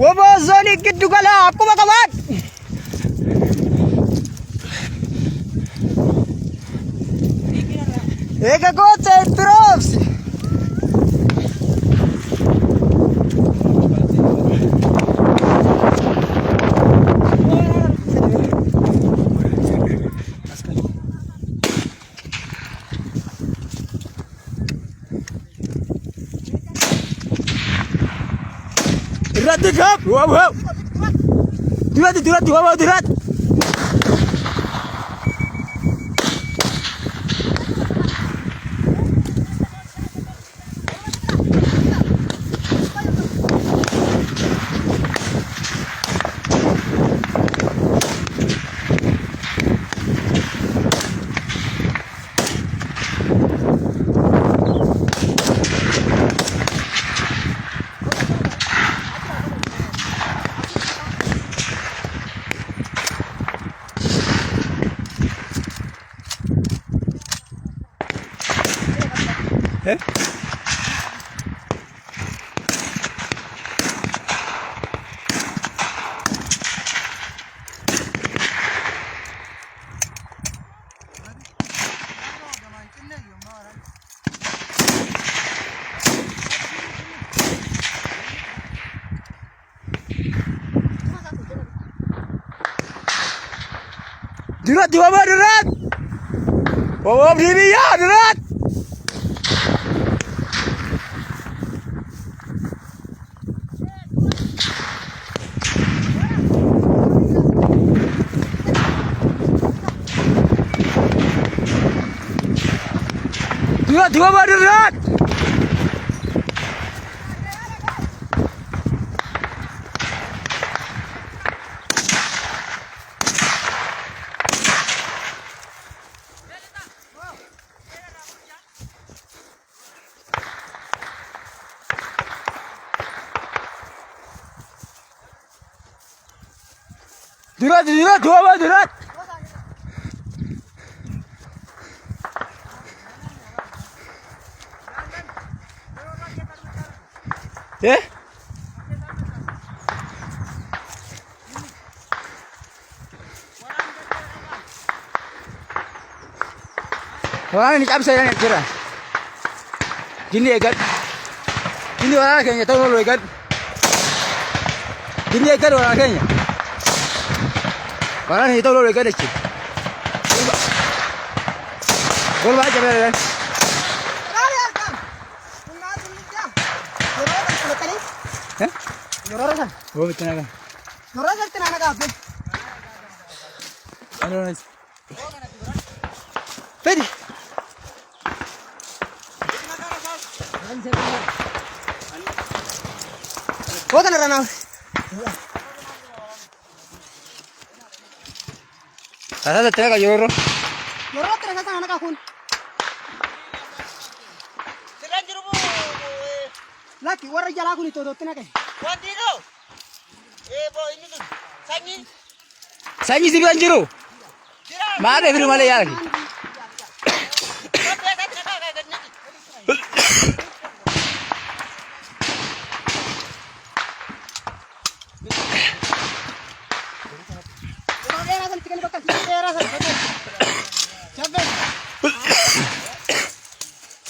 Woboo zoonii giddu galaa akkuma qabaadhu. Eega goota itti roobsi. Irratti kap! Wow wow! Duratti duratti wow wow duratti! Eh? Duratti waboo duratti! Waboo biyyaa duratti! Duratti waboo duratti! Duratti duratti waboo duratti! Eh? Waraana ni cabsa jedhan jira. Jinni eeggadhu. Jinni waraana keenya ta'uu oolu eeggadhu. Jinni eeggadhu waraana keenya. Waraana keenya ta'uu oolu eeggadhu jechuudha. Golbaa cabee jedhan. Eh? Yoo bitti nagaa. Fidi. Koo kanarra naaf. Rasaasa itti naqa yeroo. Yeroo itti rasaasa naqa kun. Sirra jiru Lakki warra jalaa kun itti otootti naqe. wanti doo boo inni sun sanyii Sanyii si bira hin jiru. jira Maal fidu malee yaala. kophee isaatti naqaa kaa gad naqi. Yeroo dheeraa sanatti kennu bakka dheeraa sana bakka. Shabbeen.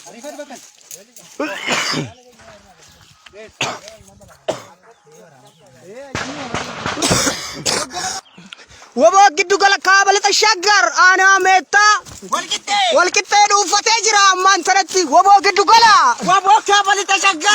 Ariifatu bakka. Waboo giddu gala kaaba lixa shaggar aanaa meettaa Walqixxee. walqixxee dhuunfatee jira ammaan sanatti waboo giddu gala. Waboo kaaba lixa shaggar.